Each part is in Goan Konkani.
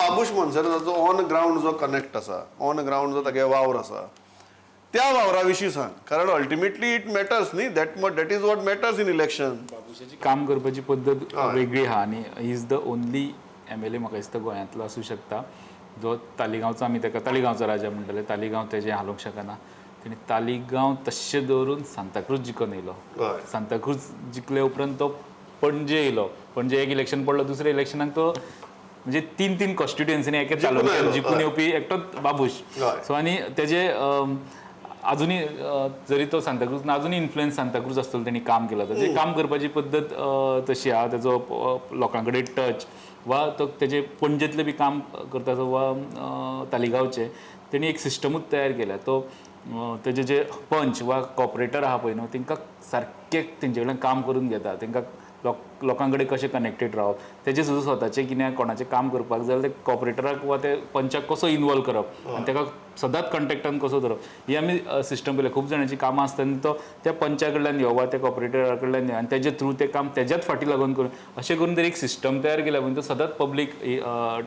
बाबूश मोन्सेराताचो ऑन ग्रावंड जो कनेक्ट आसा, ऑन ग्रावंड जो तागे वावर आसा, त्या वावरा विशीं सांग, कारण अल्टिमेटली it matters न्ही, that is what matters in election. बाबूशाची काम करपाची पद्दत वेगळी आहा आनी he is the only MLA म्हाका दिसता गोंयांतलो आसूं शकता जो तालिगांवचो, आमी ताका तालिगांवचो राजा म्हणटाले, तालिगांव तेजें हालोवंक शकना, तेणी तालिगांव तश्शें दवरून सांताक्रूज जिखून येयलो. सांताक्रूज जिखले उपरांत तो पणजे येयलो, पणजे एक इलेक्शन पडलो, दुसऱ्या इलेक्शनाक तो म्हणजे तीन तीन कॉन्स्टिट्युएन्सीनी एके तालुक्यान जिखून येवपी एकटोच बाबूश. सो आनी तेजे अजुनूय जरी तो सांताक्रूज ना, अजुनूय इन्फ्लुएन्स सांताक्रूज आसतलो, तेणी काम केलां. ताजें काम करपाची पद्दत तशी आहा, तेजो लोकां कडेन टच वा तो तेजे पणजेंतलें बी काम करता वा तालिगांवचें, तेणी एक सिस्टमूच तयार केल्या. तो तेजे जे पंच वा कॉपरेटर आहा पळय न्हू, तेंकां सारकें तेंचे कडल्यान काम करून घेता, तेंकां लोकां कडेन कशें कनेक्टेड रावप, तेजें सुद्दां स्वताचें कितें कोणाचें काम करपाक जाय जाल्यार ते कॉपरेटराक वा ते पंचाक कसो इनवॉल्व करप आनी तेका सदांच कॉन्टेक्टान कसो दवरप, ही आमी सिस्टम पळयल्या. खूब जाणांची कामां आसता आनी तो त्या पंचा कडल्यान यो वा त्या कॉपरेटरा कडल्यान यो आनी तेजे थ्रू तें काम तेज्याच फाटीं लागून करून अशें करून तरी एक सिस्टम तयार केल्या म्हणजे तो सदांच पब्लीक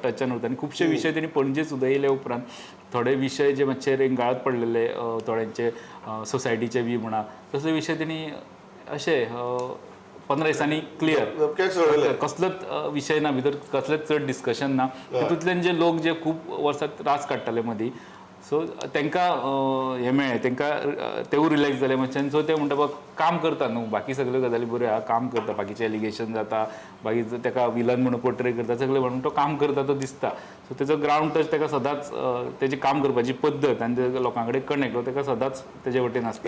टचान उरता. आनी खुबशे विशय तेणी पणजे सुद्दां येयले उपरांत थोडे विशय जे मातशे रेंगाळत पडलेले थोड्यांचे सोसायटीचे बी म्हणा, तसले विशय तेणी अशे 15 दिसांनी क्लियर, कसलोच विशय ना भितर, कसलेच चड डिस्कशन ना. तितूंतल्यान जे लोक जे खूब वर्सां त्रास काडटाले मदीं, सो तांकां हें मेळ्ळें, तांकां तेवूय रिलॅक्स जाले मातशें. सो ते म्हणटा बाबा काम करता न्हू, बाकी सगल्यो गजाली बऱ्यो आहा, काम करता, बाकीचे एलिगेशन जाता, बाकी ताका विलन म्हणून पोर्ट्रे करता सगळे, म्हणून तो काम करता तो दिसता. सो तेजो ग्रावंड टच ताका सदांच, तेजी काम करपाची पद्दत आनी लोकां कडेन कनेक्ट हो ताका सदांच तेजे वटेन आसता.